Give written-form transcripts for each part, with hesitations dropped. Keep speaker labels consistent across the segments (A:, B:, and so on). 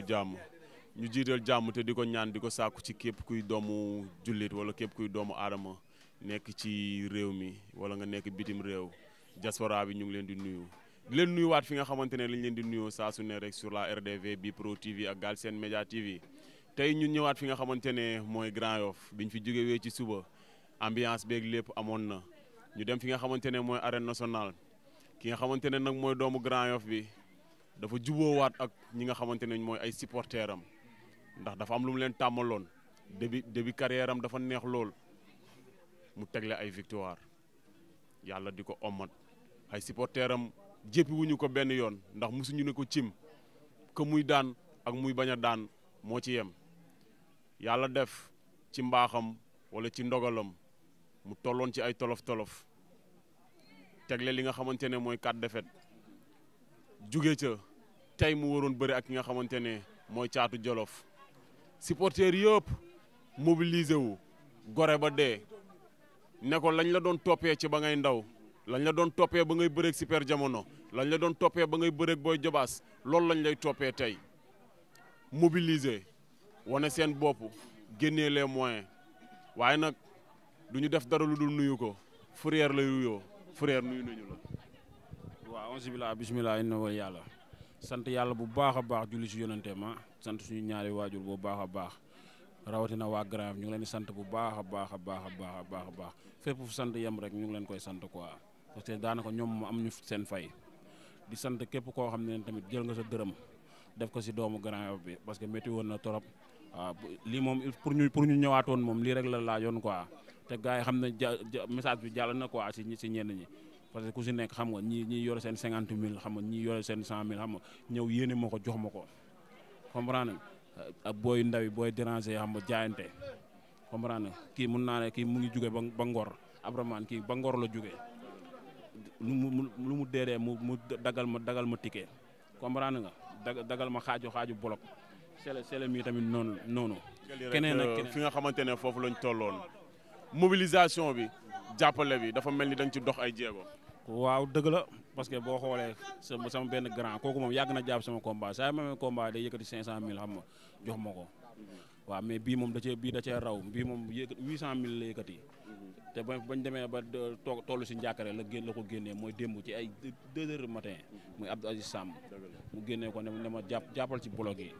A: jàmm ñu jiital jàmm te di ko ñaan di ko sàkku ci képp kuy doomu jullit wala képp kuy doomu aadama nekk ci réew mi wala nga nekk bitim réew diaspora bi ñu ngi leen di nuyu. di leen nuyuwaat fi nga xamante ne lañ leen di nuyoo saa su ne rek sur la RDV Bprod TV ak Galsen Media TV tey ñun ñëwaat fi nga xamante ne mooy Grand Yoff biñ fi jógewee ci suba ambiance beeg lépp amoon na ñu dem fi nga xamante ne mooy arène nationale ki nga xamante ne nag mooy doomu Grand Yoff bi dafa juboowaat ak ñi nga xamante ne mooy ay supporters am ndax dafa am lu mu leen tàmmaloon début carrière am dafa neex lool mu tegle ay victoire yàlla di ko ommat ay supporters am jéppi wuñu ko benn yoon ndax mosuñu ne ko cim que muy daan ak muy bañ a daan moo ci yem yàlla def ci mbaaxam wala ci ndogalam mu tolloon ci ay tolof-tolof tegle li nga xamante ne mooy 4 défaites jóge ca tey mu waroon bëri ak ki nga xamante ne mooy Caatu Jolof supporters yëpp mobilisé wu gore ba dee ne ko lañ la doon toppee ci ba ngay ndaw lañ la doon toppee ba ngay bëreeg Super Jamono lañ la doon toppee ba ngay bëreeg Boy Jobaas loolu lañ lay toppee tey mobiliser wane seen bopp génnee les moyens waaye nag du ñu def dara lu dul nuyu ko frère lay nuyoo frère nuyu nañu la.
B: waaw onze billah bismillah inna wal yàlla sant yàlla bu baax a baax julli si yonante ma sant suñu ñaari waajur bu baax a baax rawatina waa Grand Yoff ñu ngi leen di sant bu baax a baax a baax a baax a baax a baax fépp fu sant yem rek ñu ngi leen koy sant quoi parce que daanaka ñoom am ñu seen fay di sant képp koo xam ne tamit jël nga sa dërëm def ko si doomu Grand Yoff bi parce que métti woon na trop waaw lii moom pour ñu ñëwaatoon moom lii rek la laajoon quoi te gars yi xam ne message bi jàll na quoi si ñenn ñi parce que ku si nekk xam nga ñi yore seen 50 000 xam nga ñi yore seen 100 000 xam nga ñëw yéene ma ko jox ma ko comprendre ak booy ndaw yi booy déranger xam nga jaayante comprendre kii mun naa ne kii mu ngi jóge ba Ngor Abraman kii ba Ngor la jóge lu mu deedee mu dagal ma ticket comprendre nga dagal ma xaaju bolok sele mi tamit noonu keneen ak keneen
A: fi nga xamante ne foofu lañ tolloon mobilisation bi jàppale bi dafa mel ni dañ ci dox ay jéego.
B: waaw dëgg la parce que boo xoolee sama benn grand kooku moom yàgg na jàpp sama combat saa ma combat day yëkkati 500000 xam nga jox ma ko waaw mais bii moom da cee raw bii moom 800000 la yëkkati te bañ demee ba toll si njàkkare la ko génnee mooy démb ci ay 2 heures du matin muy Abdou Aziz Samb mu génnee ko ne ma jàppal ci bloc yi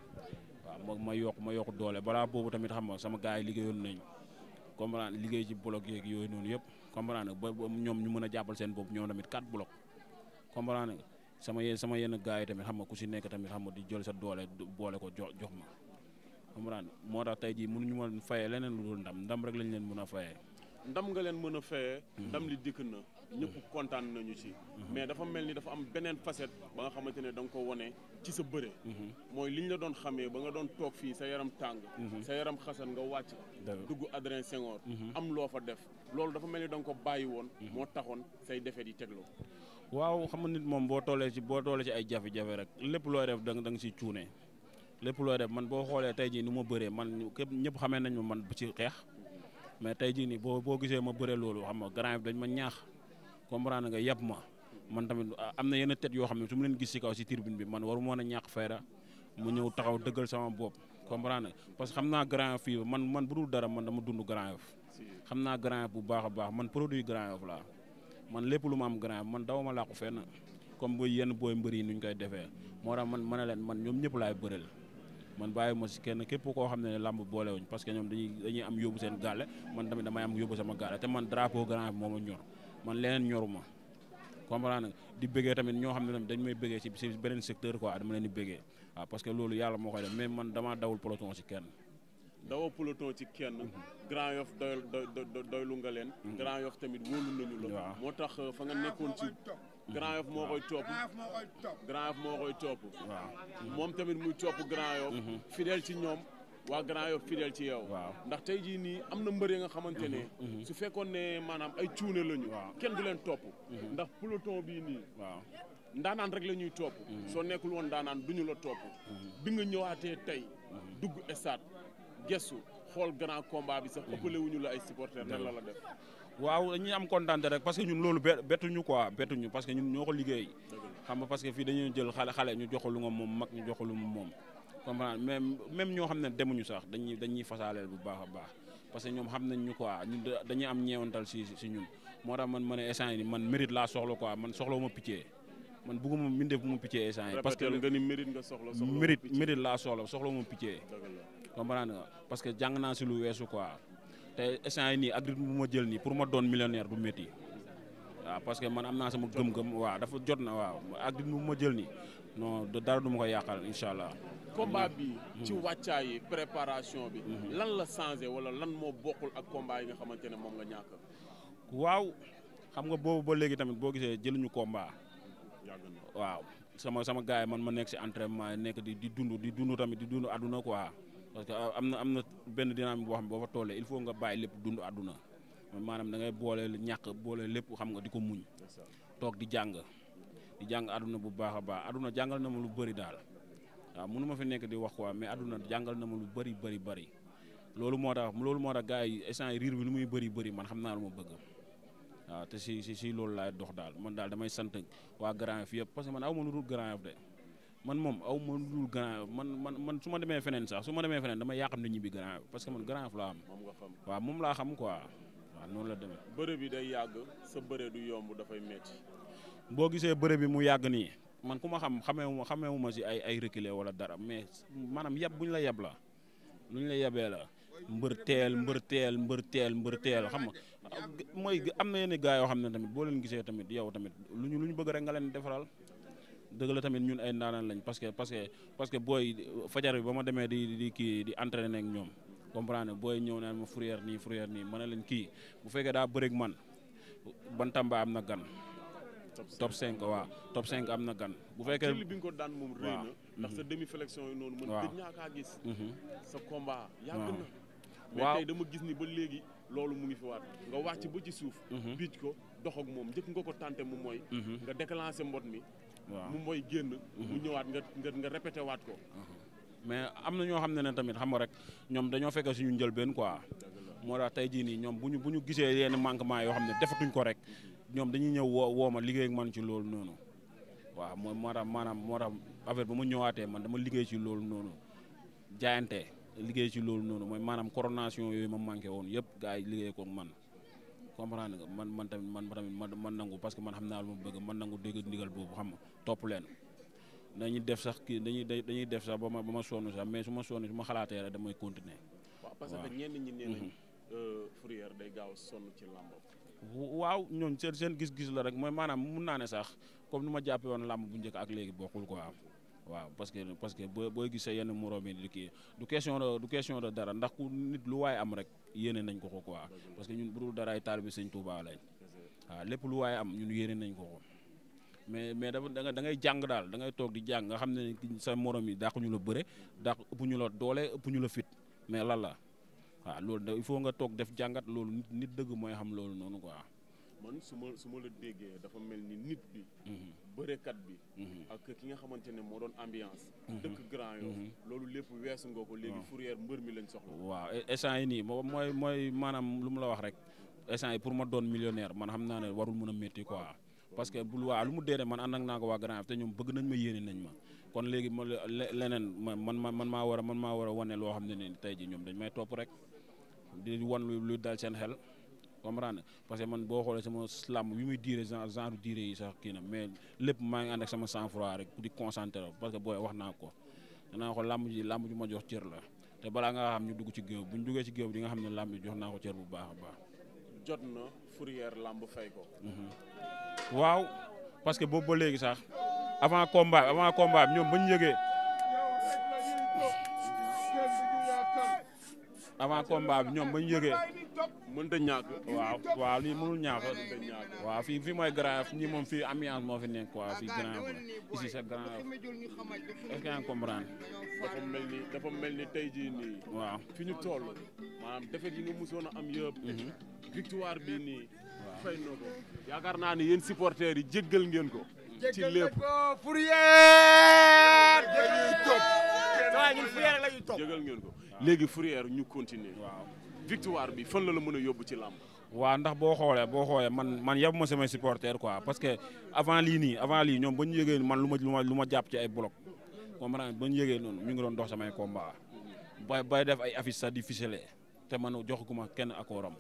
B: waaw ma yokk doole balaa boobu tamit xam nga sama gars yi liggéeyoon nañ comprendre liggéey ci bloc yeeg yooyu noonu yëpp comprendre ba ñoom ñu mën a jàppal seen bopp ñoom tamit 4 bloc comprendre sama yenn gars yi tamit xam nga ku si nekk tamit xam nga di jël sa doole boole ko jox ma comprendre moo tax tey jii mënuñu ma fayee leneen lu dul ndam rek lañ leen mën a fayee.
A: ndam nga leen mën a fayee. ndam li dikk na ñëpp kontaan nañu ci. mais dafa mel ni dafa am beneen facette ba nga xamante ne da nga ko wone ci sa bëre. mooy liñ la doon xamee ba nga doon toog fii sa yaram tàng. sa yaram xasan nga wàcc. dugg Adrien Senghor. am loo fa def loolu dafa mel ni da nga ko bàyyi woon. moo taxoon say defet yi tegloo.
B: waaw xam nga nit moom boo tollee ci ay jafe-jafe rek lépp looy def da nga siy cuune lépp looy def man boo xoolee tey jii ni ma bëree man képp ñëpp xamee nañ ma man ci xeex. mais tey jii nii boo gisee ma bëre loolu xam nga Grand Yoff dañ ma ñaax comprendre nga yab ma man tamit am na yenn tête yoo xam ne su ma leen gis ci kaw ci tribune bi man waru mën a ñàkk fayda mu ñëw taxaw dëggal sama bopp comprendre nga parce que xam naa Grand Yoff fii man bu dul dara man dama dund Grand Yoff xam naa Grand Yoff bu baax a baax man produit Grand Yoff laa man lépp lu ma am Grand Yoff man daw ma làqu fenn comme booy yenn booy mbër yi nuñ koy defee moo tax man ne leen man ñoom ñëpp laay bëreel man bàyyi ma si kenn képp koo xam ne làmb boolewuñ parce que ñoom dañuy am yóbbu seen gàlle man tamit damay am yóbbu sama gàlle te man drapeau Grand Yoff moo ma ñor man leneen ñoruma comprendre nga di bëggee tamit ñoo xam ne tamit dañ may bëggee si beneen secteur quoi dama leen di bëggee waaw parce que loolu yàlla moo koy def mais man damaa dawul peloton si kenn.
A: dawoo peloton ci kenn. Grand Yoff doylu nga leen. Grand Yoff tamit wóolu nañu la. moo tax fa nga nekkoon ci. Grand Yoff moo koy topp Grand Yoff moo koy topp. waaw moom tamit muy topp Grand Yoff. fidèle ci ñoom waa Grand Yoff fidèle ci yow. waaw ndax tey jii nii am na mbër yi nga xamante ne. su fekkoon ne maanaam ay cuune lañu. kenn du leen topp. ndax peloton bii nii. waaw ndaanaan rek la ñuy topp. soo nekkul woon ndaanaan duñu la topp. bi nga ñëwaatee tey. dugg stade gestu xool grand combat bi sax ëppale wuñu la ay supporters nan la def.
B: waaw dañuy am kontaan rek parce que ñun loolu bettuñu quoi bettuñu parce que ñun ñoo ko liggéey. xam nga parce que fii dañuy jël xale ñu jox lu nga moom mag ñu jox lu moom. comprendre mais même ñoo xam ne demuñu sax dañuy fasaaleel bu baax a baax parce que ñoom xam nañ ñu quoi ñun dañuy am ñeewantal si ñun moo tax man ma ne instant yi man mérite laa soxla quoi man soxlawuma pitié man bëgguma mbindeef bu ma pitié instant yi parce que
A: nga ni mérite nga soxla
B: mérite laa soxlawuma pitié comprendre nga parce que jàng naa si lu weesu quoi te instant yi nii ak rythme bu ma jël nii pour ma doon millionnaire du métti waaw parce que man am naa sama gëm-gëm waaw dafa jot na waaw ak rythme bu ma jël nii non dara du ma ko yàqal incha allah.
A: combat bi ci wàccaay yi préparation bi. lan la changé wala lan moo bokkul ak combat yi nga xamante ne moom nga ñàkk.
B: waaw xam nga boobu ba léegi tamit boo gisee jëluñu combat. waaw sama gars yi man ma nekk si entraînement yi nekk di dund tamit di dund àdduna quoi parce que am na benn dynamique boo xam ne boo fa tollee il faut nga bàyyi lépp dund àdduna maanaam da ngay boole ñàkk boole lépp xam nga di ko muñ toog di jàng àdduna bu baax a baax àdduna jàngal na ma lu bëri daal waaw mënu ma fi nekk di wax quoi mais àdduna jàngal na ma lu bëri loolu moo tax gars yi instant riir bi lu muy bëri man xam naa lu ma bëgg waaw te si loolu laay dox daal man daal damay sant waa Grand Yoff yëpp parce que man aw ma lu dul Grand Yoff de man moom aw ma lu dul Grand Yoff man su ma demee feneen damay yàqam ne ñibbi Grand Yoff parce que man Grand Yoff laa am waaw moom laa xam quoi waaw noonu la demee.
A: bëre bi day yàgg sa bëre du yomb dafay metti
B: boo gisee bëre bi mu yàgg nii man ku ma xameewu ma si ay reculer wala dara mais maanaam yeb bu ñu la yeb la lu ñu la yebee la mbër teel xam nga mooy am na yenn gars yoo xam ne tamit boo leen gisee tamit yow tamit lu ñu bëgg rek nga leen defaral dëgg la tamit ñun ay ndaanaan lañ parce que booy fajar bi ba ma demee di entraîner ak ñoom comprendre booy ñëw naan ma Fourrière nii ma ne leen kii bu fekkee daa bëreeg man Bantamba am na gan. top 5 waaw top 5 am na gan. bu fekkee
A: bi nga ko daan moom rëy na ndax sa demi flexion yi noonu. man gëj naa kaa gis. sa combat yàgg na. mais tey dama gis ni ba léegi loolu mu ngi fi waat nga wàcc ba ci suuf. biij ko dox ak moom njëkk nga ko tànte mu mooy. nga déclenché mbot mi. waaw mu mooy génn. mu ñëwaat nga répété waat ko.
B: mais am na ñoo xam ne tamit xam nga rek ñoom dañoo fekk suñu njëlbeen quoi. moo tax tey jii nii ñoom bu ñu gisee yenn manquement yoo xam ne defatuñ ko rek. ñoom dañuy ñëw woo ma liggéey ak man ci loolu noonu waaw moo tax affaire ba ma ñëwaatee man dama liggéey ci loolu noonu jaayante liggéey ci loolu noonu mooy maanaam coordination yooyu ma manqué woon yëpp gars yi liggéey ko man comprendre nga man tamit man nangu parce que man xam naa lu ma bëgg man nangu dégg ndigal boobu xam nga topp leen dañuy def sax dañuy def sax ba ma sonn sax mais su ma xalaatee rek damay continuer.
A: waaw parce que ñenn ñi nee nañ Fourrière day gaaw sonn ci làmb.
B: waaw ñoom seen gis-gis la rek mooy maanaam mun naa ne sax comme ni ma jàppee woon làmb bu njëkk ak léegi bokkul quoi waaw parce que booy gis sa yenn moroom yi di kii du question de dara ndax ku nit lu waaye am rek yéene nañ ko quoi parce que ñun bu dul dara ay taalibe Sëñ Tuubaa lañ waaw lépp lu waaye am ñun yéene nañ ko mais da ngay jàng daal da ngay toog di jàng nga xam ne sa moroom yi dàqu ñu la bëre dàq ëpp ñu la doole ëpp ñu la fit mais lan la waaw loolu il faut nga toog def jàngat loolu nit dëgg mooy xam loolu noonu quoi.
A: man su ma la déggee dafa mel ni nit bi. bërekat bi. ak ki nga xamante ne moo doon ambiance. dëkk Grand Yoff loolu lépp weesu nga ko léegi Fourrière mbër mi lañ soxla. waaw
B: instant yi nii mooy maanaam lu mu la wax rek instant yi pour ma doon millionnaire man xam naa ne warul mën a métti quoi. parce que lu mu dee man ànd ak naa ko waa Grand Yoff te ñoom bëgg nañ ma yéene nañ ma kon léegi leneen man maa war a wane loo xam ne ni tey ji ñoom dañ may topp rek. di wan lu dal seen xel comprendre parce que man boo xoolee sama slam bi muy diire genre diire yi sax kii na mais lépp maa ngi ànd ak sama sang-froid rek di concentré parce que booy wax naa ko danaa ko làmb ji ma jox cër la te balaa nga xam ñu dugg ci géew bu ñu duggee ci géew bi di nga xam ne làmb ji jox naa ko cër bu baax a baax.
A: jot na Fourrière làmb fay ko.
B: waaw parce que boobu ba léegi sax avant combat bi ñoom bañ yëgee. avant combat bi ñoom ba ñu yëgee
A: mënut a ñàkk.
B: waaw lii mënul ñàkk. waaw fii mooy Grand Yoff ñi moom fii ambiance moo fi nekk quoi fii Grand Yoff la ici c'est Grand Yoff est-ce que yaa ngi comprendre.
A: dafa mel ni tey jii nii.
B: waaw
A: fi ñu toll maanaam défaite yi nga musoon a am yëpp. victoire bi nii. fay na ko yaakaar naa ne yéen supporters yi jéggal ngeen ko. ci lépp
C: Fourrière dañuy topp. waaw ñun Fourrière la ñuy topp.
A: jéggal ngeen ko. léegi Fourrière ñu continuer.
B: waaw
A: victoire bi fan la mën a yóbbu ci làmb.
B: waaw ndax boo xoolee man yabuma samay supporters quoi parce que avant lii ñoom ba ñu yëgee man lu ma jàpp ci ay bloc comprendre ba ñu yëgee noonu ñu ngi doon dox samay combat bay def ay affiche sax di ficelé te man joxaguma kenn accord am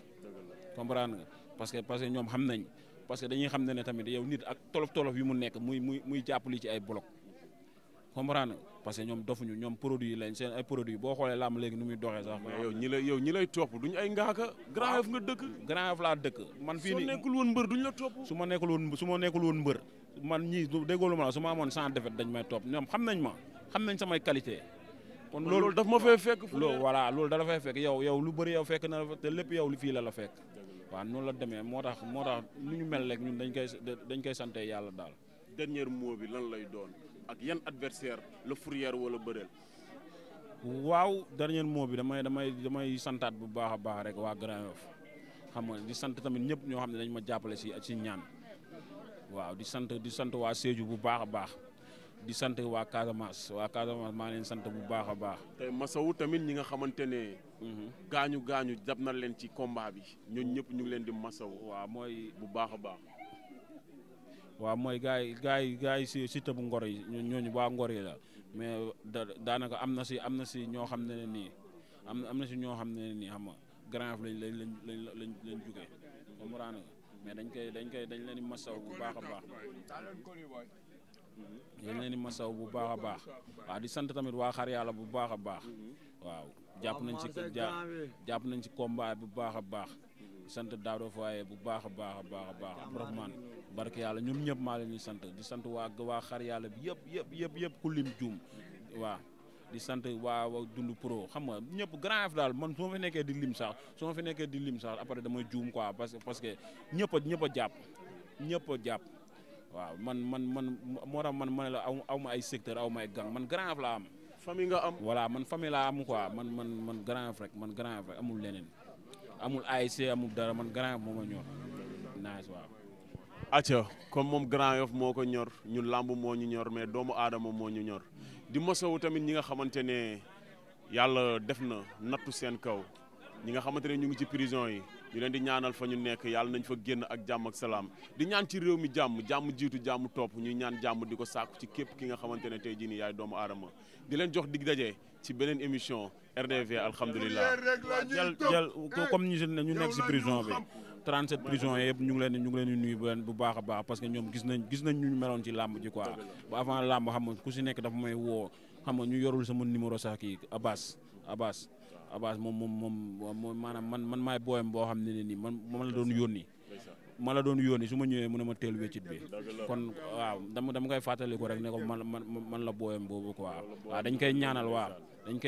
B: comprendre nga parce que ñoom xam nañ parce que dañuy xam ne tamit yow nit ak tolof yu mu nekk muy jàppali ci ay bloc comprendre nga parce que ñoom dofuñu ñoom produit lañ seen ay produit boo xoolee làmb léegi nu muy doxee sax.
A: yow ñi lay topp duñ ay ngaaka Grand Yoff nga dëkk.
B: Grand Yoff laa dëkk man fii nii
A: soo nekkul woon mbër duñ la topp.
B: su ma nekkul woon mbër man ñii déggoo ma la su ma amoon 100 défaite dañ may topp ñoom xam nañ samay qualité. kon loolu
A: daf ma fay fekk.
B: loolu voilà loolu da la fay fekk yow lu bëri yow fekk na te lépp yow fii la fekk. waaw noonu la demee moo tax nu ñu mel rek ñun dañ koy sante yàlla daal.
A: dernier mot bi lan lay doon ak yan adversaire la Fourrière wala bëreel.
B: waaw dernier mot bi damay santaat bu baax a baax rek waa Grand Yoff xam nga di sant tamit ñëpp ñoo xam ne dañ ma jàppale si ñaan waaw di sant waa Sédhiou bu baax a baax di sant waa Casamance maa leen sant bu baax a baax.
A: tey masawu tamit ñi nga xamante ne. gaañu jàpp na leen ci combat bi ñooñu ñëpp ñu ngi leen di masawu.
B: waaw mooy
A: bu baax a baax.
B: waaw mooy gars yi si tëbu ngor yi ñooñu waa ngor yi la mais daanaka am na si ñoo xam ne nii am na si ñoo xam ne nii xam nga Grand Yoff lañ jugee comprendre nga mais dañ leen di masaw bu baax a baax. dañ leen di masaw bu baax a baax waaw di sant tamit waa xar yàlla bu baax a baax waaw jàpp nañ ci combat bu baax a baax. sant Daouda Faye bu baax a baax Abdourahmane barke yàlla ñoom ñëpp maa leen di sant waa xar yàlla bi yëpp ku lim juum waaw di sant waa dund pro xam nga ñëpp Grand Yoff daal man su ma fi nekkee di lim sax après damay juum quoi parce que ñëpp a jàpp waaw man moo tax man ne la aw ma ay secteur aw ma ay gang man Grand Yoff laa am.
A: famille nga am.
B: voilà man famille laa am quoi man Grand Yoff rek amul leneen. amul ASC amul dara man Grand Yoff moo ma ñor nice waaw.
A: acca comme moom Grand Yoff moo ko ñor ñun làmb moo ñu ñor mais doomu aadama moo ñu ñor di mosawu tamit ñi nga xamante ne yàlla def na nattu seen kaw ñi nga xamante ne ñu ngi ci prison yi ñu leen di ñaanal fa ñu nekk yàlla nañ fa génn ak jàmm ak salaam di ñaan ci réew mi jàmm jiitu jàmm topp ñuy ñaan jàmm di ko sàkku ci képp ki nga xamante ne tey jii nii yaay doomu aadama di leen jox dig daje ci beneen émission RDV alhamdulilah.
B: jël comme ñu nekk si prison bi 37 prison yëpp ñu ngi leen di nuyu bu baax a baax parce que ñoom gis nañ ñu meloon ci làmb ji quoi ba avant làmb xam nga ku si nekk dafa may woo xam nga ñu yorul sama numéro sax kii Abbas moom maanaam man maay booyam boo xam ne nii man la doon yónni su ma ñëwee mu ne ma teel weccit bi kon waaw dama koy fàttali ko rek ne ko man la booyam boobu quoi waaw dañ koy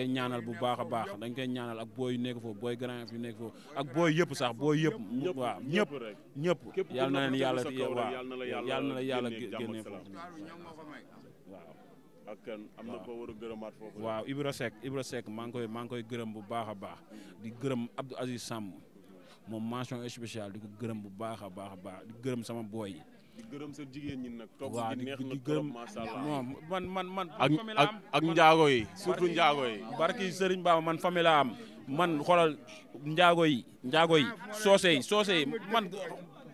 B: ñaanal bu baax a baax dañ koy ñaanal ak booy yu nekk foofu booy Grand Yoff yu nekk foofu ak booy yëpp sax booy yëpp waaw ñëpp yàlla na leen yàlla yàlla génne foofu waaw
A: ak kan am na ko war a gërëmaat foofu
B: waaw Ibra Seck maa ngi koy gërëm bu baax a baax di gërëm Abdou Aziz Samb moom mention spéciale di ko gërëm bu baax a baax di gërëm sama boy yi
A: di gërëm sa jigéen ñi nag toog
B: waaw
A: di neex na
B: di gërëm
A: macha allah
B: man
A: ak njaago yi surtout njaago yi
B: barki Serigne Baba man famille la am man xoolal njaago yi soose yi man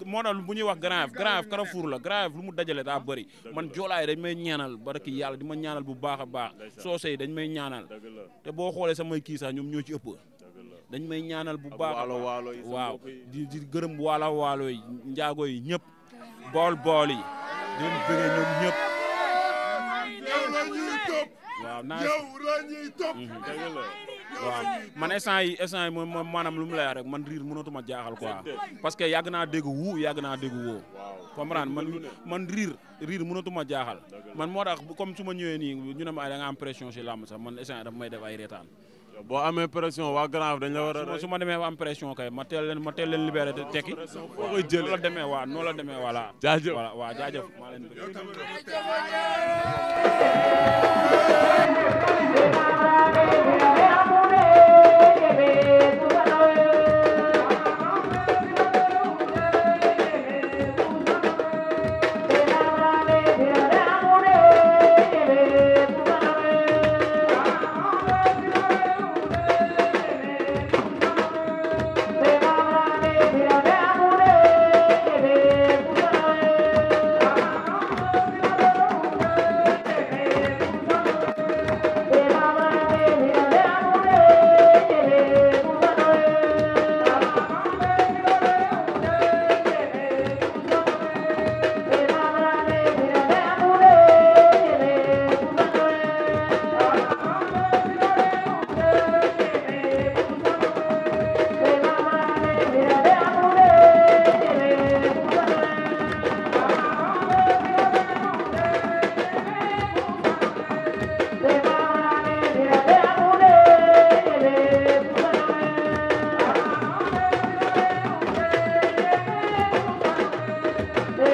B: moo tax bu ñuy wax Grand Yoff Carrefour la Grand Yoff lu mu dajale daa bëri man joolaay dañ may ñaanal barki yàlla di ma ñaanal bu baax a baax soose yi dañ may ñaanal te boo xoolee samay kii sax ñoom ñoo ci ëpp dañ may ñaanal bu baax waaw di gërëm waalo yi njaago yi ñëpp bool yi di leen bëggee ñoom ñëpp waaw waaw man instant yi moom maanaam lu mu lay rek man riir mënatuma jaaxal quoi parce que yàgg naa dégg woo comprendre man riir mënatuma jaaxal man moo tax comme su ma ñëwee nii ñu ne ma ay da nga am pression si làmb sax man instant dafa may def ay reetaan
A: boo amee pression waa Grand Yoff dañ la war a
B: su ma demee am pression kay ma teel leen libéré tekki noonu la demee voilà jaajëf maa leen